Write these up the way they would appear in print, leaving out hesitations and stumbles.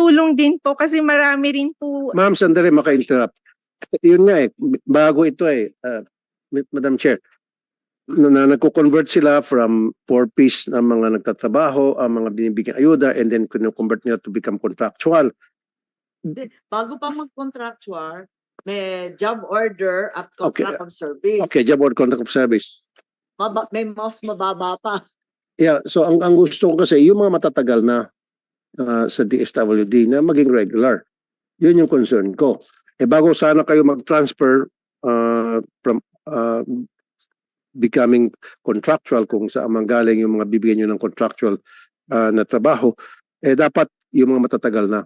makakatulong din po kasi marami rin po. Ma'am, sandali maka-interrupt. Yun nga bago ito Madam Chair, na nagko-convert sila from 4-piece na mga nagtatrabaho, ang mga binibigyan ayuda, and then kino-convert nila to become contractual. Bago pa mag-contractual, may job order at contract of service. Okay, job order, contract of service. May mas mababa pa. Yeah, so ang gusto ko kasi, yung mga matatagal na sa DSWD na maging regular. Yun yung concern ko. Bago sana kayo mag-transfer from becoming contractual, kung saan manggaling yung mga bibigyan nyo ng contractual na trabaho, dapat yung mga matatagal na.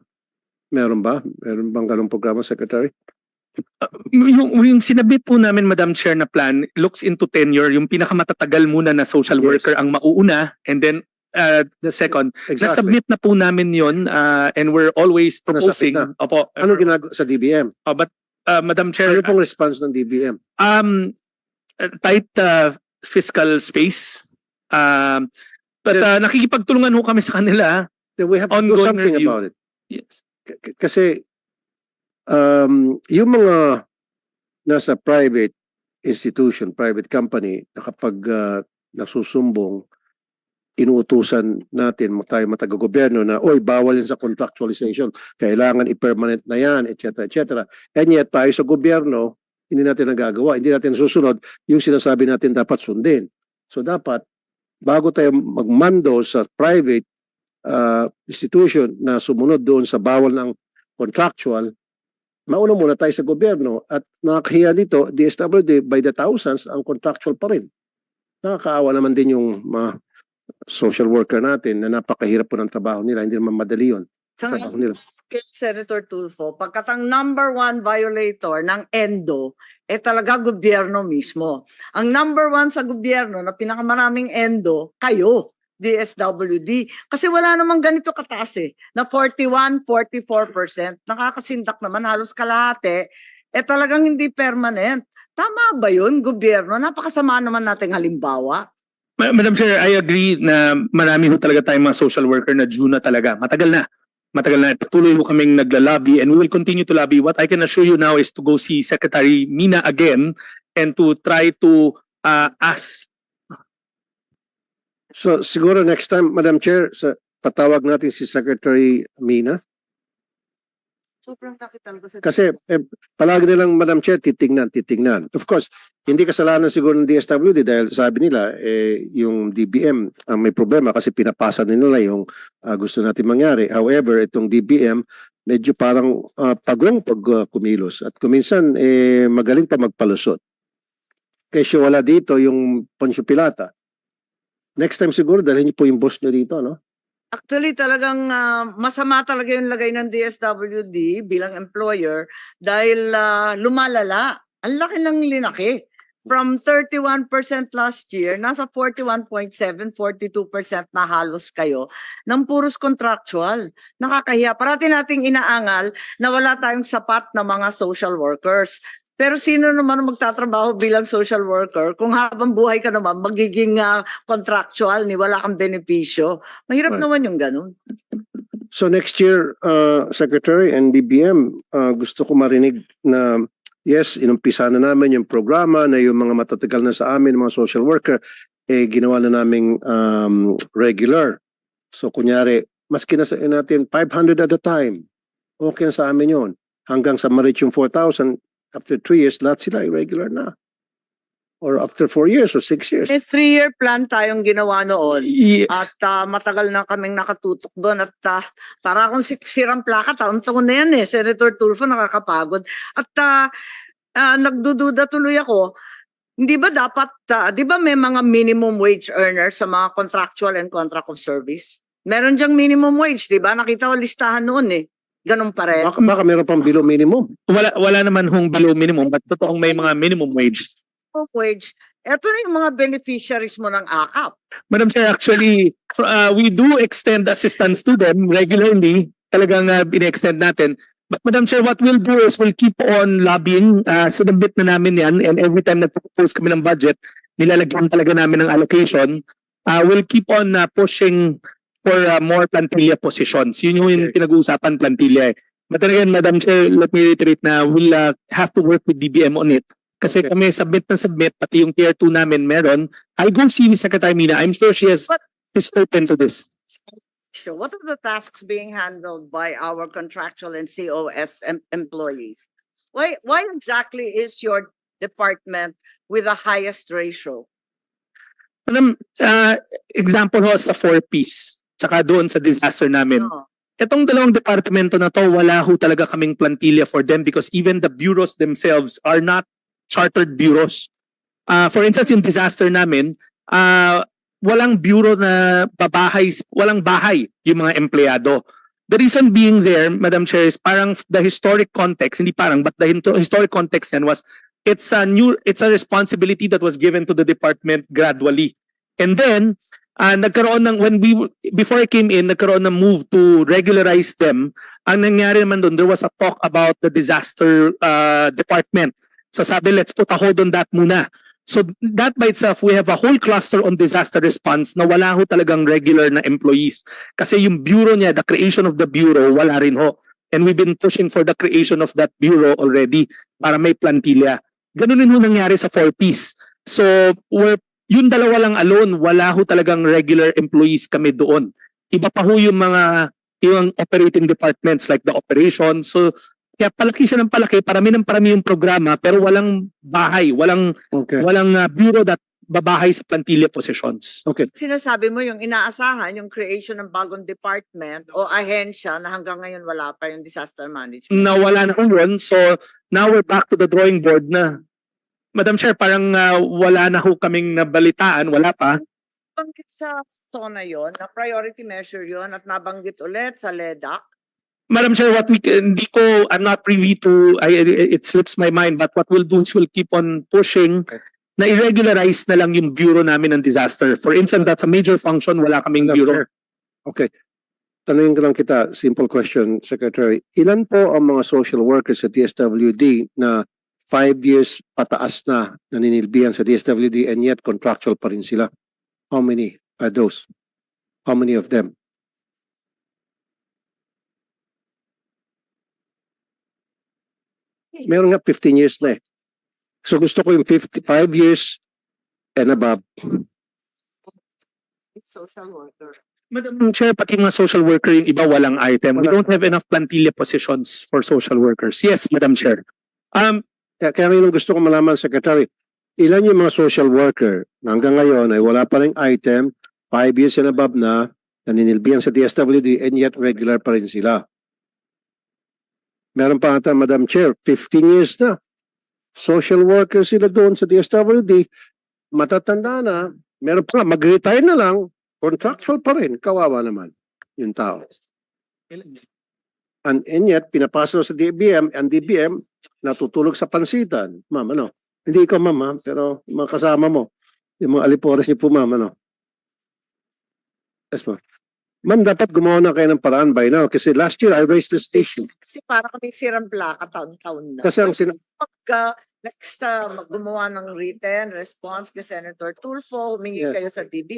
Meron ba? Meron bang ganong programa, Secretary? Yung sinabit po namin, Madam Chair, na plan looks into tenure. Yung pinakamatatagal muna na social worker ang mauuna, and then the second. Exactly. Nasubmit na po namin yun, and we're always proposing. Opo. Ano ginagawa sa DBM? But Madam Chair, Ano pong response ng DBM? tight fiscal space. But nakikipagtulungan ho kami sa kanila. Then we have to do Ongoing something review. about it. Yes. Kasi yung mga nasa private institution, private company, na kapag nasusumbong, inuutusan natin tayo mataga-gobyerno na, oy, bawal yan sa contractualization, kailangan i-permanent na yan, etc. etc. And yet, tayo sa gobyerno, hindi natin nagagawa, hindi natin susunod yung sinasabi natin dapat sundin. So dapat, bago tayo magmando sa private institution na sumunod doon sa bawal ng contractual, mauna muna tayo sa gobyerno. At nakakahiya dito, DSWD, by the thousands, ang contractual pa rin. Nakakaawa naman din yung mga social worker natin na napakahirap po ng trabaho nila. Hindi naman madali yun. Trabaho nila. Senator Tulfo, pagkatang number 1 violator ng ENDO, talaga gobyerno mismo. Ang number 1 sa gobyerno na pinakamaraming ENDO, kayo, DSWD. Kasi wala namang ganito kataas na 41-44%. Nakakasindak naman, halos kalahati. Talagang hindi permanent. Tama ba yun, gobyerno? Napakasama naman nating halimbawa. Madam Chair, I agree na marami ho talaga tayong mga social worker na due na talaga. Matagal na. Patuloy ho kaming naglalobby, and we will continue to lobby. What I can assure you now is to go see Secretary Mina again and to try to ask. So siguro next time, Madam Chair, patawag natin si Secretary Mina. Sobrang kakital ko sa... Kasi palagi nilang, Madam Chair, titingnan. Of course, hindi kasalanan siguro ng DSWD dahil sabi nila, yung DBM ang may problema kasi pinapasa nila yung gusto natin mangyari. However, itong DBM, medyo parang pagong pag kumilos. At kuminsan, magaling pa magpalusot. Kasi wala dito yung Poncio Pilata. Next time siguro, dalhin niyo po yung boss niyo dito, no? Actually, talagang masama talaga yung lagay ng DSWD bilang employer dahil lumalala. Ang laki ng linaki. From 31% last year, nasa 41.7, 42% na halos kayo ng puros contractual. Nakakahiya. Parati nating inaangal na wala tayong sapat na mga social workers. Pero sino naman ang magtatrabaho bilang social worker kung habang buhay ka naman magiging contractual ni wala kang benepisyo? Mahirap naman yung ganun. So next year, Secretary and DBM, gusto ko marinig na yes, inumpisa na namin yung programa na yung mga matatagal na sa amin, mga social worker, ginawa na naming regular. So kunyari, maski na sa natin 500 at a time, okay na sa amin yun. Hanggang sa ma-reach yung 4,000, after 3 years, lahat sila irregular na. Or after 4 years or 6 years. 3-year plan tayong ginawa noon. Yes. At matagal na kaming nakatutok doon. At para akong sirang plaka, taon-taon na yan Senator Tulfo, nakakapagod. At nagdududa tuloy ako, hindi ba dapat, di ba may mga minimum wage earners sa mga contractual and contract of service? Meron diyang minimum wage, di ba? Nakita ko listahan noon Ganun pa rin. Baka meron pang below minimum. Wala naman hong below minimum, but totoong may mga minimum wage. Wage. Ito na yung mga beneficiaries mo ng AKAP. Madam Chair, actually, we do extend assistance to them regularly. Talagang bine-extend natin. But Madam Chair, what we'll do is we'll keep on lobbying. Sinabit na namin yan, and every time nagpo-propose kami ng budget, nilalagyan talaga namin ng allocation. We'll keep on pushing for more plantilla positions. Yun yung pinag-uusapan, plantilla. But then again, Madam Chair, let me reiterate na we'll have to work with DBM on it. Kasi Okay. kami submit, pati yung tier 2 namin meron. I'll go see Secretary Mina. I'm sure she's open to this. So what are the tasks being handled by our contractual and COS employees? Why exactly is your department with the highest ratio? Madam, example ho sa 4-piece, tsaka doon sa disaster namin. No. Itong dalawang departamento na to, wala ho talaga kaming plantilla for them because even the bureaus themselves are not chartered bureaus. For instance, yung disaster namin, walang bureau na walang bahay yung mga empleyado. The reason being there, Madam Chair, is parang the historic context, hindi parang, but the historic context yan was, it's a responsibility that was given to the department gradually. And then, before I came in, nagkaroon ng move to regularize them. Ang nangyari naman doon, there was a talk about the disaster department. So sabi, let's put a hold on that muna. So that by itself, we have a whole cluster on disaster response na wala ho talagang regular na employees. Kasi yung bureau niya, the creation of the bureau, wala rin ho. And we've been pushing for the creation of that bureau already para may plantilla. Ganun din ho nangyari sa 4-piece. So yung dalawa lang alone, wala ho talagang regular employees kami doon. Iba pa ho yung operating departments like the operations. So, kaya palaki siya ng palaki, parami yung programa, pero walang bahay, walang bureau that babahay sa plantilla positions. Okay. Sinasabi mo yung inaasahan, yung creation ng bagong department o ahensya na hanggang ngayon wala pa yung disaster management. Nawala na ho yun. So, now we're back to the drawing board na. Madam Chair, parang wala na ho kaming nabalitaan, wala pa. Nabanggit sa SONA yon, na priority measure yon at nabanggit ulit sa LEDAC. Madam Chair, I'm not privy to, it slips my mind, but what we'll do is we'll keep on pushing na i-regularize na lang yung bureau namin ng disaster. For instance, that's a major function, wala kaming bureau. Okay. Tanungin ko lang kita, simple question, Secretary. Ilan po ang mga social workers sa DSWD na 5 years pataas na naninilbihan sa DSWD and yet contractual pa rin sila? How many are those? How many of them? Meron nga 15 years na eh. So gusto ko yung 55 years and above. Social worker. Madam Chair, pati mga social worker yung iba walang item. We don't have enough plantilla positions for social workers. Yes, Madam Chair. Kaya ngayon gusto ko malaman, Secretary, ilan yung mga social worker na hanggang ngayon ay wala pa rin item, 5 years and above na, naninilbihan sa DSWD and yet regular pa rin sila. Meron pa ata, Madam Chair, 15 years na. Social worker sila doon sa DSWD, matatanda na, meron pa, mag-retire na lang, contractual pa rin, kawawa naman yung tao. And yet, pinapasok sa DBM, and DBM, natutulog sa pansitan. Ma'am, ano? Hindi ikaw, ma'am, ha? Pero mga kasama mo, yung mga alipores niyo po, ma'am, ano? Yes, ma'am. Ma'am, dapat gumawa na kayo ng paraan by now kasi last year I raised this issue. Kasi para kami sirang plaka taon-taon na. Kasi ang Pagka next gumawa ng written response kay Senator Tulfo, humingi Yes. kayo sa DBM.